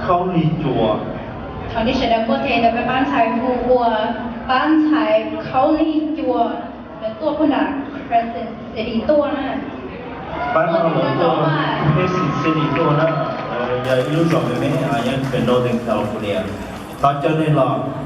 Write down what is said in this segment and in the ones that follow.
Khaub Lig Cua. Thaum nej sawv daws muaj tes ntawd peb pab ntxhais hu ua pab ntxhais Khaub Lig Cua, lawv tuaj puag nram Crescent City tuaj na. Pab no lawv tuaj Crescent City tuaj na, yog ib lub zos me me nyob pem Northern California. Thov caw nej los.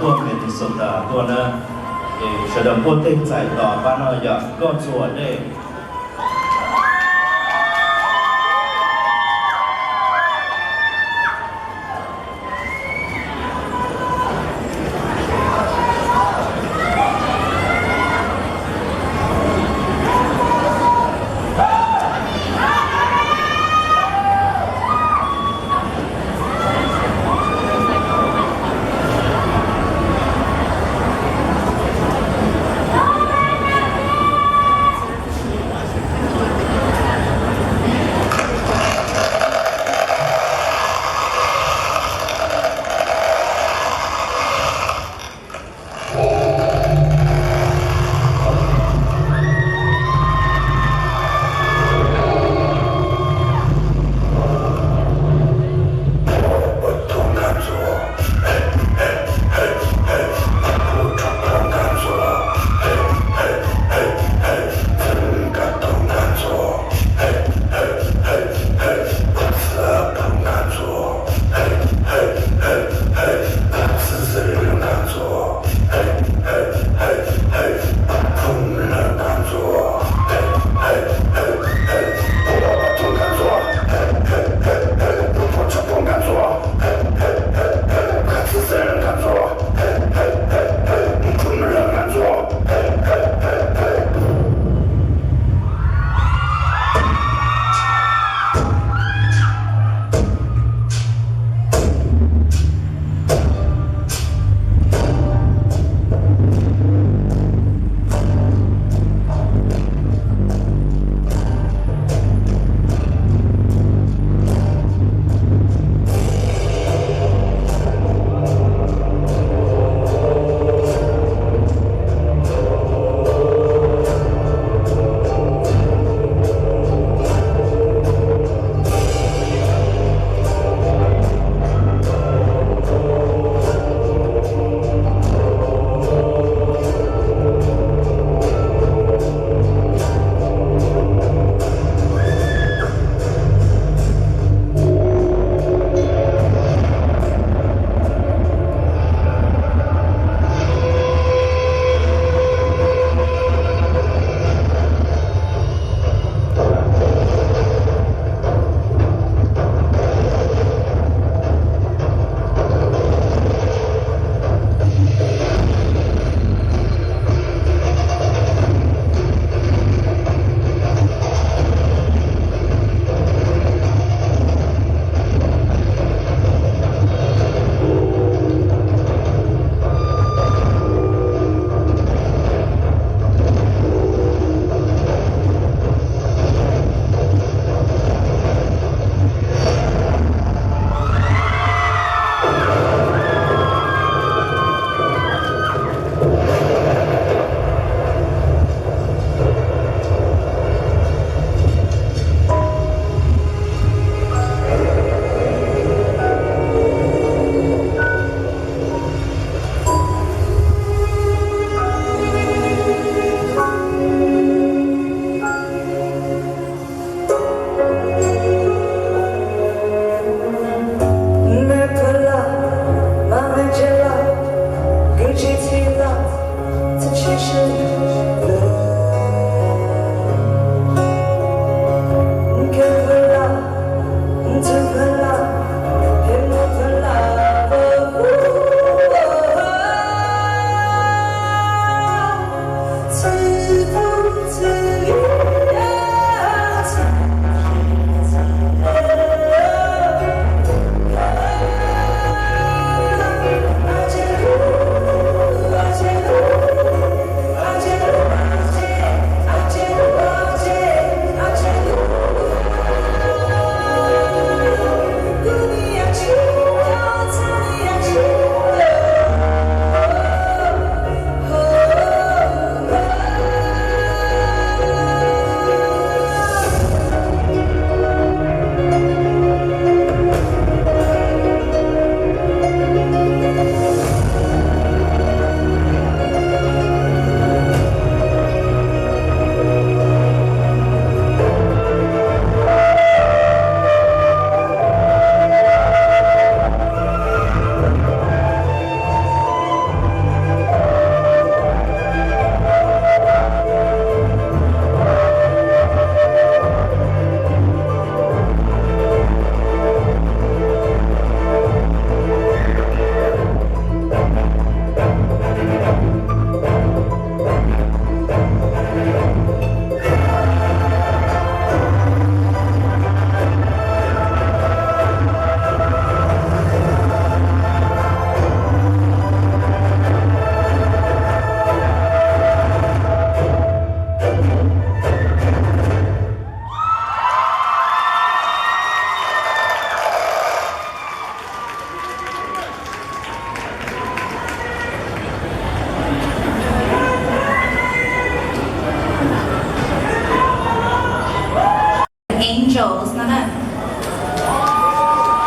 Tuaj Minnesota tuaj na, es sawv daws npuaj tej txais tos pab no yom, koj txhua dej.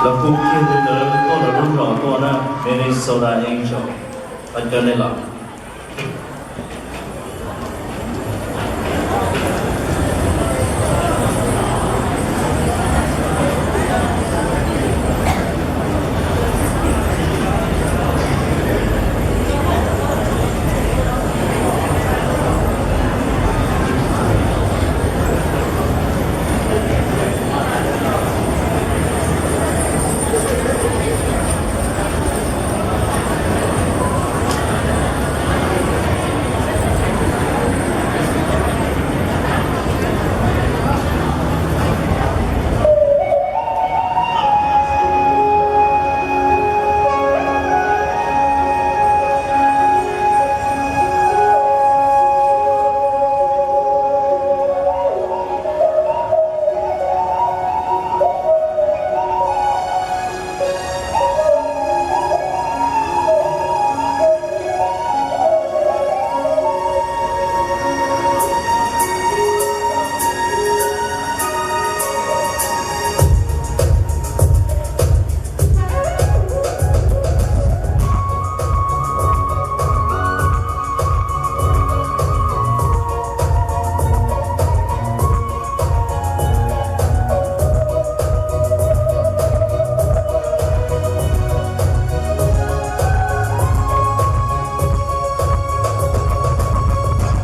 Los kuj kiag li ntawd tuaj lawv lub zos tuaj na, Minnesota Angel, pab cov nej los.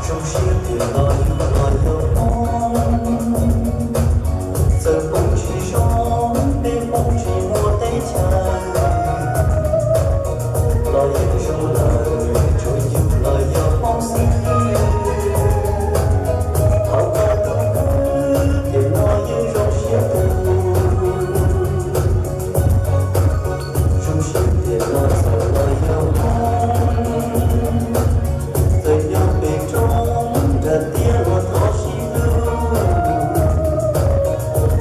Zoo siab tias los yug los yog Hmoob, txawm poob tsis zoo, peb Hmoob tsis muaj teb chaws, los yeej zoo lawm, tsuas yug los yog Hmoob xwb. Thaum kawg tus kwv tiam no yeej zoo siab tus, zoo siab tias los txawm los yog Hmoob, txawm nyob pem roob nram tiaj los thov sib hlub,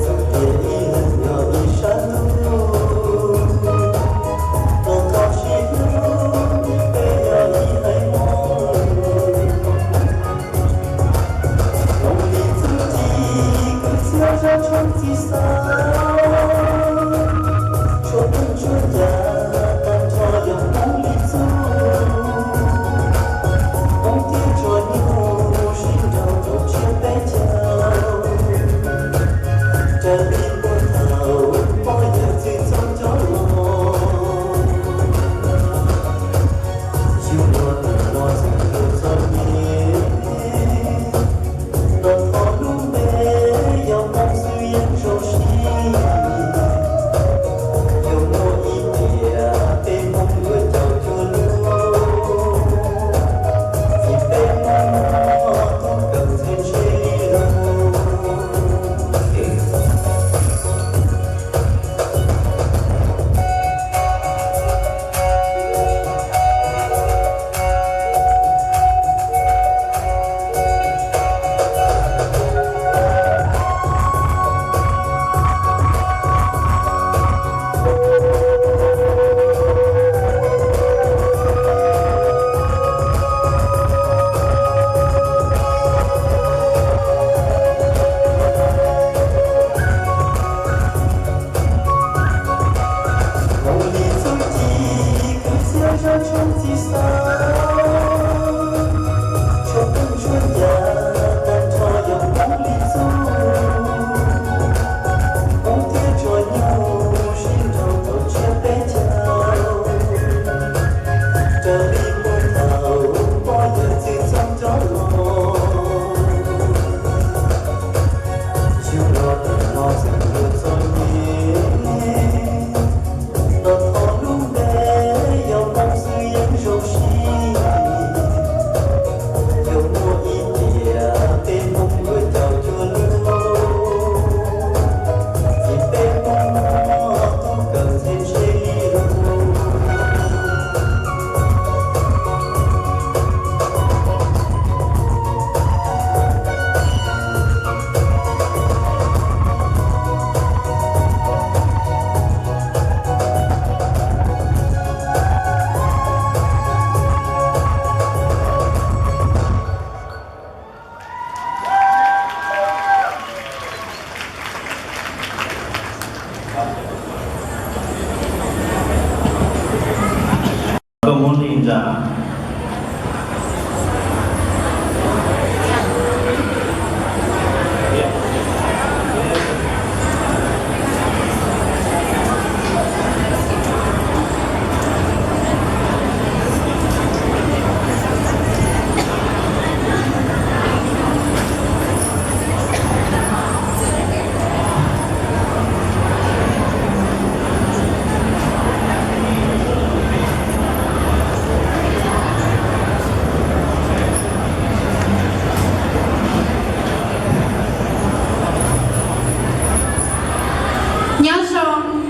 txawm tias ib leeg nyob ib sab ntuj, los thov sib hlub, peb yog ib haiv Hmoob. Hmoob li txuj ci kwv txhiaj zaj tshoob txij xav, tshuaj pheej tshuaj cas tag nrho yog Hmoob li txuj. Hmoob thiaj tso nyuj sib nraus rau tsiab peb caug, raws li puag thaum pog yawg txwj txoj coj los. Yug los tiam no txawm yog txom nyem, los thov lub npe yog Hmoob xwb yeej zoo siab. Yog muaj ib tes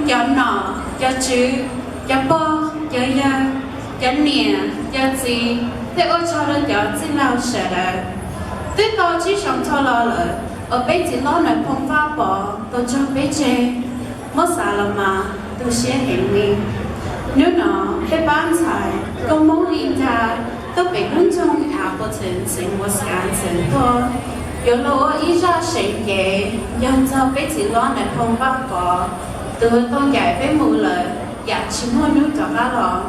Cov nom, cov tswv, cov pog, cov yawg, cov niam, cov txiv, thiab ua tsaug rau cov txwj laug sawv daws. Twb tau tsib xyoos dhau los lawm uas peb txiv hlob Nais Phoo Vaj Pov tau tso peb tseg, muab xav los mas tu siab heev li. Hnub no peb pab ntxhais koob hmoov li cas tuaj pem lub nroog Appleton, xeev Wisconsin tuaj, yuav los ua ib zaj seev cev yog txog peb txiv hlob Nais Phoo Vaj Pov, tus uas tau ncaim peb mus lawm yam tsis muaj hnub rov qab los.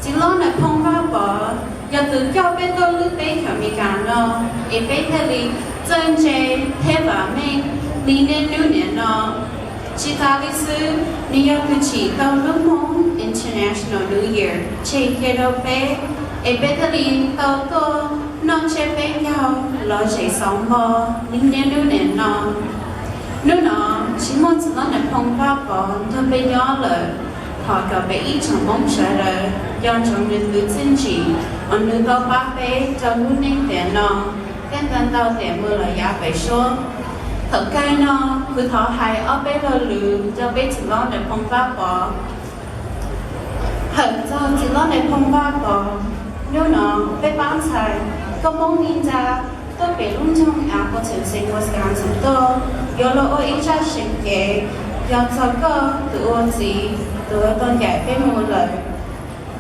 Txiv hlob Nais Phoo Vaj Pov yog tus coj peb tuaj lub teb chaws Amelikas no, es peb thiaj li txawj ntse thiab vam meej li niaj hnub niam no. Tsis tas li xwb, nws yog tus tsim tau lub Hmoob International New Year tseg cia rau peb, es peb thiaj li tau tuaj noj tsiab peb caug los zem xauv npo li niaj hnub niam no. Hnub no tsis muaj txiv hlob Nais Phoo Vaj Pov nrog peb nyob lawm, thov kom peb ib tsoom Hmoob sawv daws nco ntsoov nws tus txiaj ntsim uas nws tau pab peb rau lub neej tiam no thiab ntau ntau tiam mus lawm yav pem suab. Thaum kawg no kuv thov hais ob peb lo lus rau peb txiv hlob Nais Phoo Vaj Pov. Hawm txog txiv hlob Nais Phoo Vaj Pov, hnub no peb pab ntxhais koob hmoov li cas tuaj pem lub nroog Appleton, xeev Wisconsin tuaj, yuav los ua ib zaj seev cev yog txog koj tus ua txiv, tus uas tau ncaim peb mus lawm.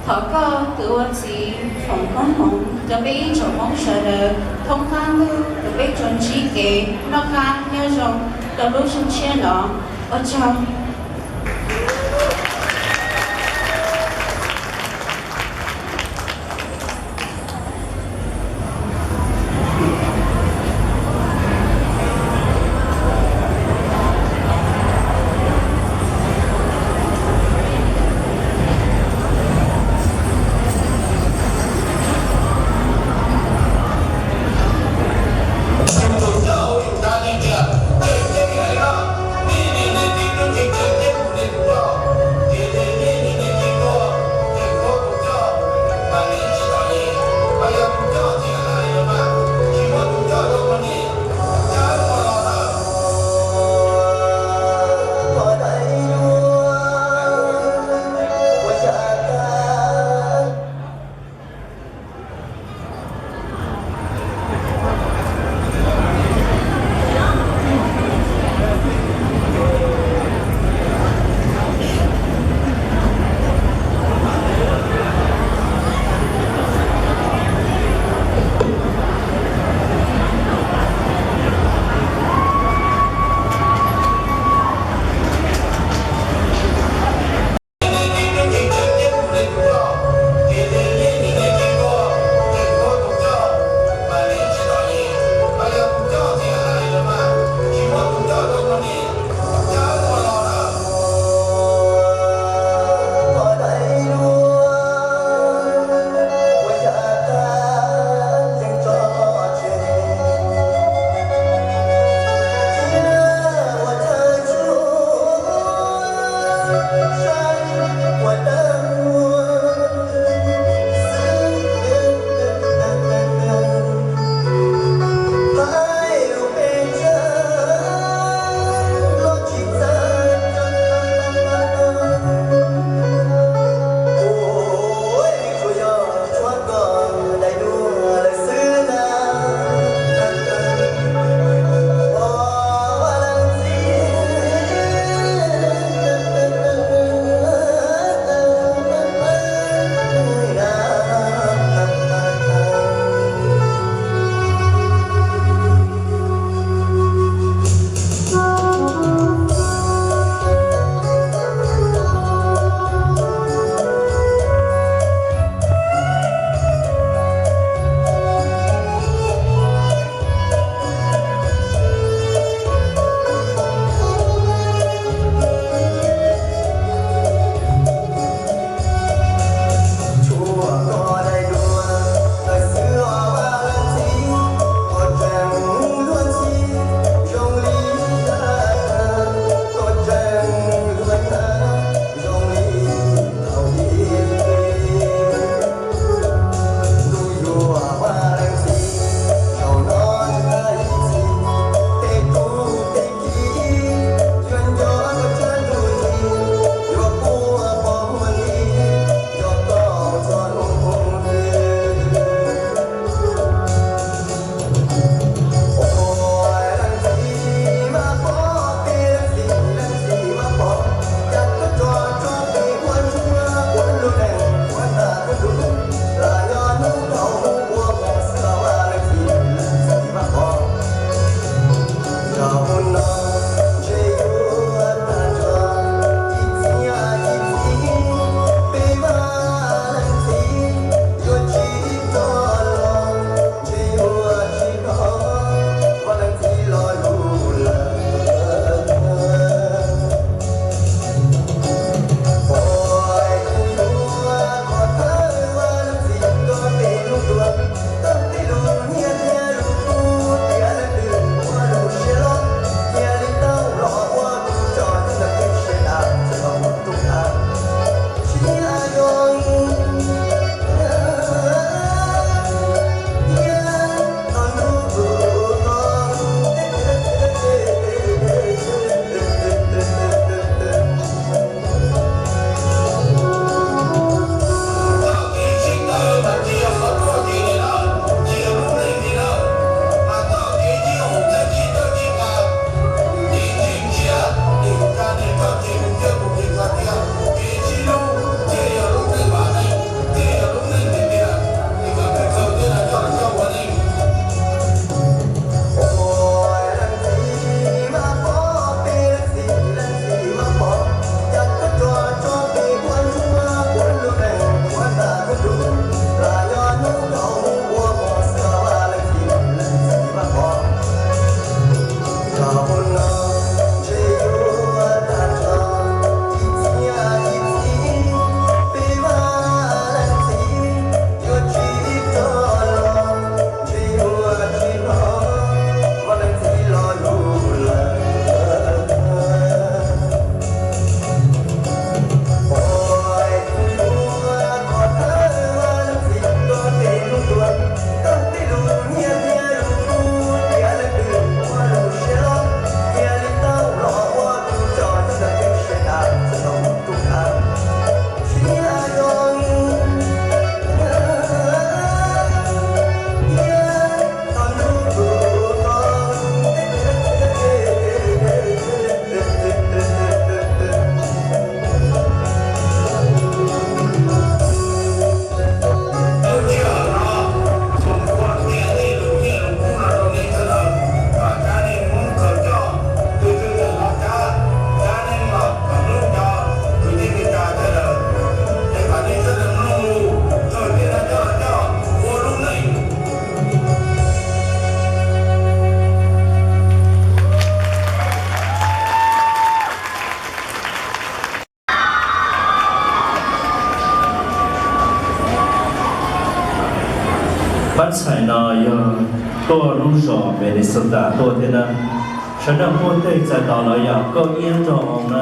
Thov koj tus ua txiv foom koob hmoov rau peb ib tsoom Hmoob sawv daws thoob qab ntuj, kom peb tsuas ntsib kev noj qab nyob zoo rau lub xyoo tshiab no. Ua tsaug. Ntxhais no yog tuaj lub zos Minnesota tuaj thiab na. Sawv daws quaj tej txais tos lawv yog Nkauj Iab Nraug Oo na.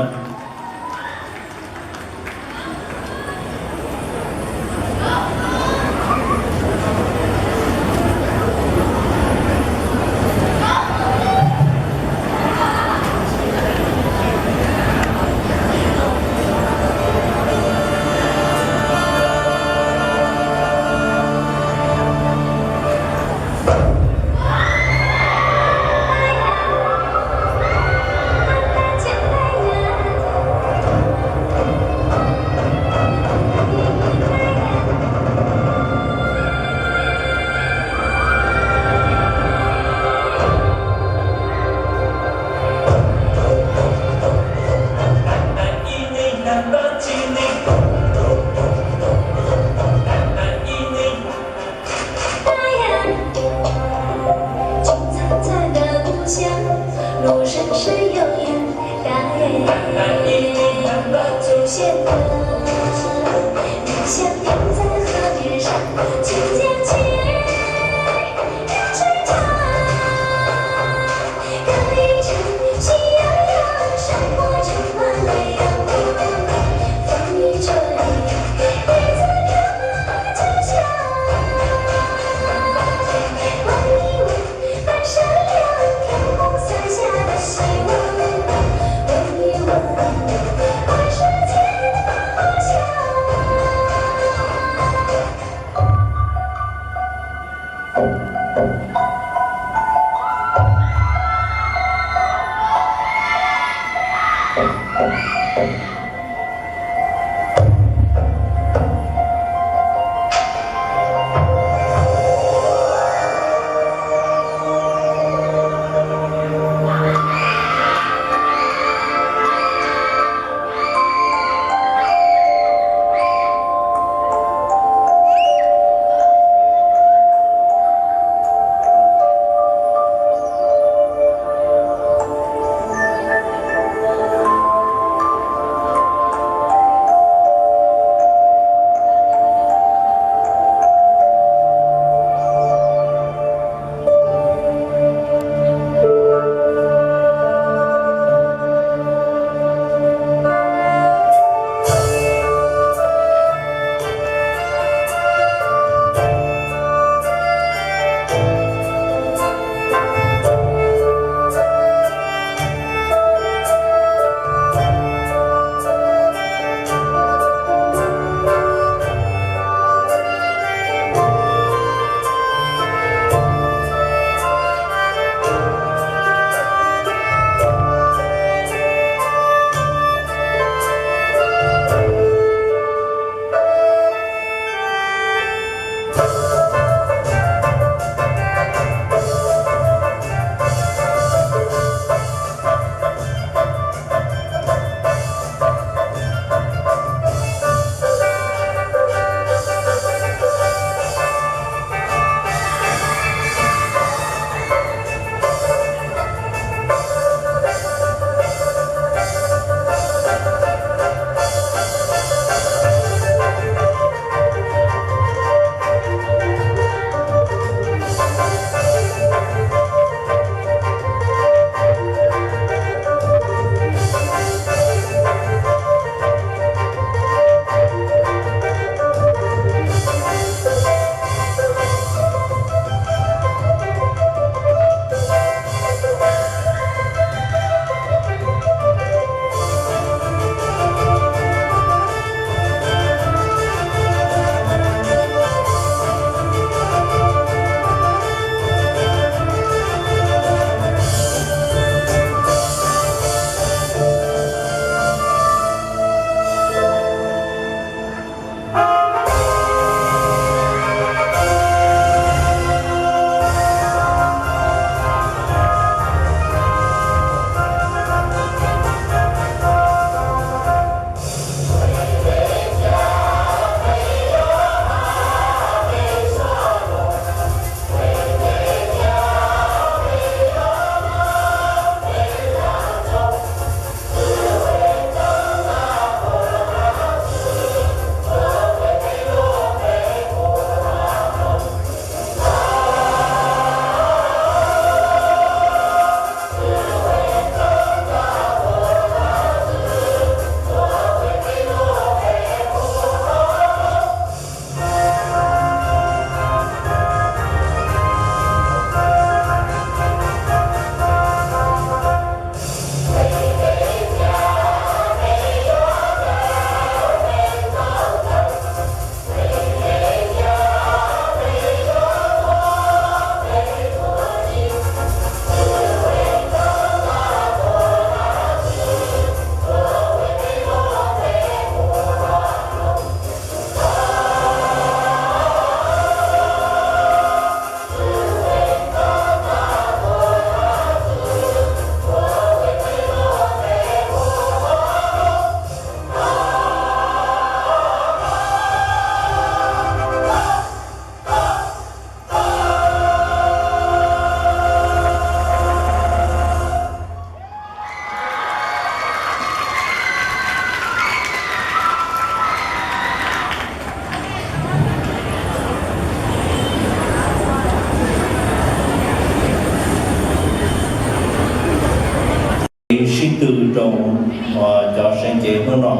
Hnub no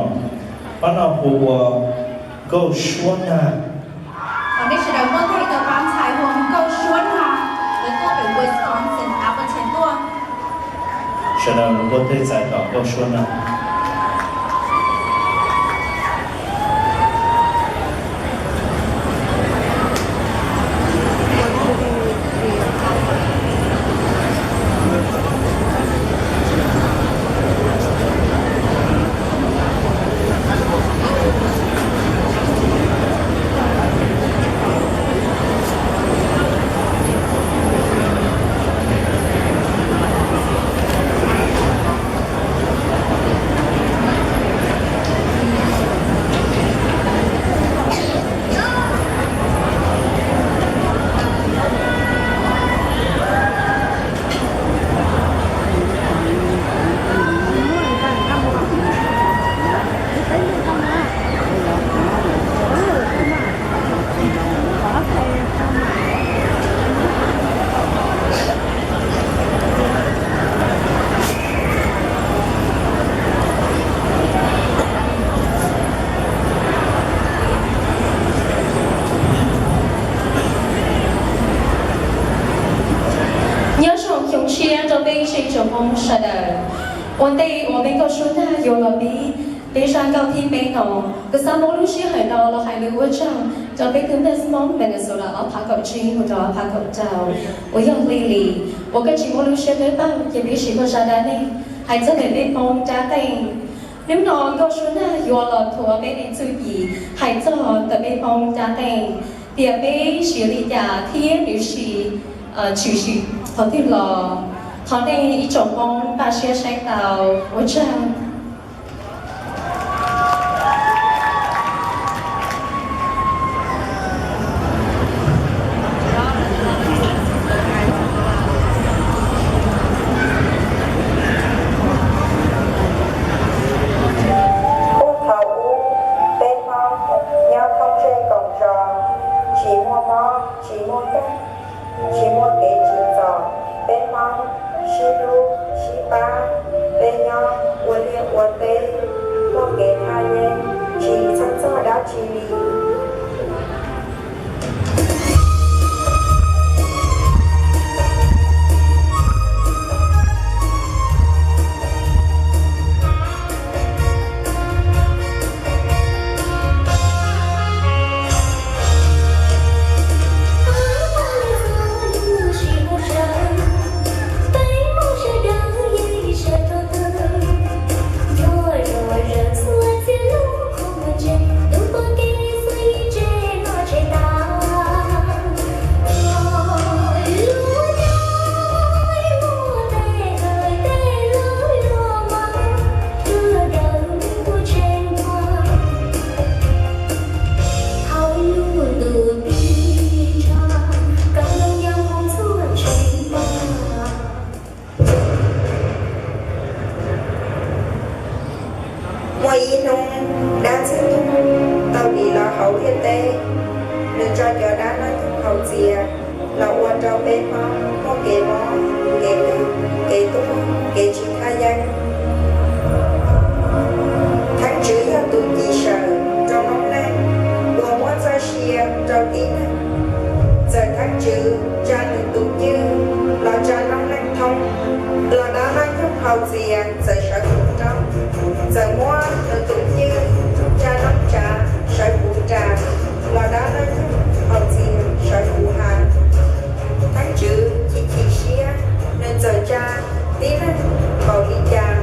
pab noj hu ua Nkauj Suab Nag. Thov nej sawv daws muab tej tau pab ntxhais hu ua Nkauj Suab Nag, lawv tuaj pem Wisconsin, Appleton tuaj. Sawv daws muab tej txais tos Nkauj Suab Nag. Nyob zoo xyoo tshiab rau peb ib tsoom Hmoob sawv daws. Ua ntej uas peb Nkauj Suab Nag yuav los pib, peb zaj nkauj thib peb no, kuv xav muab lub sij hawm no los hais lus ua tsaug rau peb tus Miss Hmoob Minnesota ob phav kaum tsib mus rau ob phav kaum rau, uas yog Lily, uas koj tsis muaj lub siab hlub pab, ces peb sim muaj zaj dab neeg hais txog ntawm peb Hmoob dab qeej. Hnub no Nkauj Suab Nag yuav los thuav peb li txuj ci hais txog ntawm peb Hmoob dab qeej, tias peb siv li cas thiab nws siv tshwm sim qhov twg los. Thov nej ib tsoom Hmoob npaj siab saib tau. Ua tsaug. Puag thaum ub, peb Hmoob nyob thoob ntsej koom zos, tsis muaj mob tsis muaj nkeeg, tsis muaj kev tsim txom, peb Hmoob sib hlub sib pab, peb nyob ua liaj ua teb, muaj kev thaj yeeb, tsis txhawj txog dab tsi li. Muaj ib hnub dab Ntxwg Nyoog tau dim los hauv ntiaj teb, nws tso cov dab noj nyoog haus txias los ua rau peb Hmoob muaj kev mob kev nkeeg, kev tuag kev tsis thaj yeeb. Theeb Tswv yog tus cim sawm rau noob neej uas muab txoj sia rau tib neeg. Txawm Theeb Tswv tsa nws tus cwj los tsa noob neej thoob, los dab noj nyoog haus txias txawm sawv puv nroo. Txawm muab nws tus cwj tsa noob tsav sawv puv nras, los dab noj nyoog haus txias sawv puv hav. Theeb Tswv chim chim siab, nws txawm tsa tib neeg npaum li cas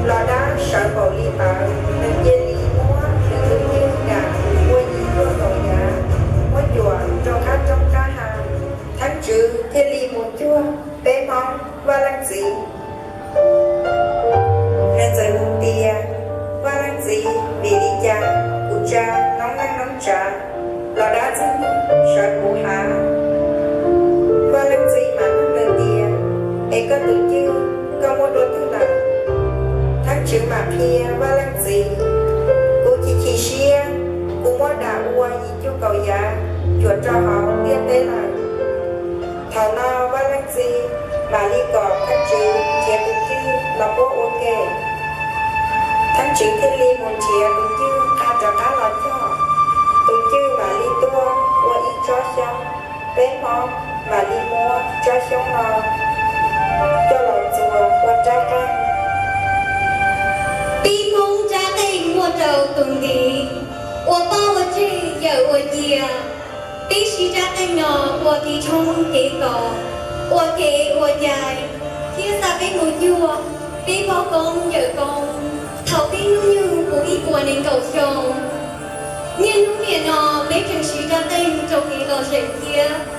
los dab sawv npaum li ntawd, nws cia li muab nws tus cwj nras ua yim cuaj kaum yav, muab cuam rau qab roob qab hav. Theeb Tswv thiaj li mus cuag peb Hmoob Vaj Leej Txiv. Nws txawm nug tias, Vaj Leej Txiv, vim li cas kuv tsa noob neej noob tsav los dab Ntxwg Nyoog sawv puv hav? Vaj Leej Txiv mam nug nws tias, Es koj tus cwj koj muab dua twg lawm? Theeb Tswv mam qhia Vaj Leej Txiv, Kuv chim chim siab, kuv muab dam ua yim cuaj kaum yav cuam rau hauv ntiaj teb lawm. Thaum no Vaj Leej Txiv mam li kom Theeb Tswv khiav tus cwj los puab ua ke. Theeb Tswv thiaj Nrhiav tus cwj nqa rov qab los cog, tus cwj mam li tuaj ua ib tsob xyoob. Peb Hmoob mam li muab tsob xyoob no coj los txuas ua rab qeej. Pib Hmoob rab qeej muaj rau tus ntiv, ua pob ua tseg yawm ua cia. Peb siv rab qeej no ua kev tshoob kev kos, ua kev ua cai, thiab xa peb mus cuag peb pog koob yawm koob thaum peb hnub nyoog puv ib puas nees nkaum xyoo. Niaj hnub nim no peb tseem siv rab qeej rau kev lom zem thiab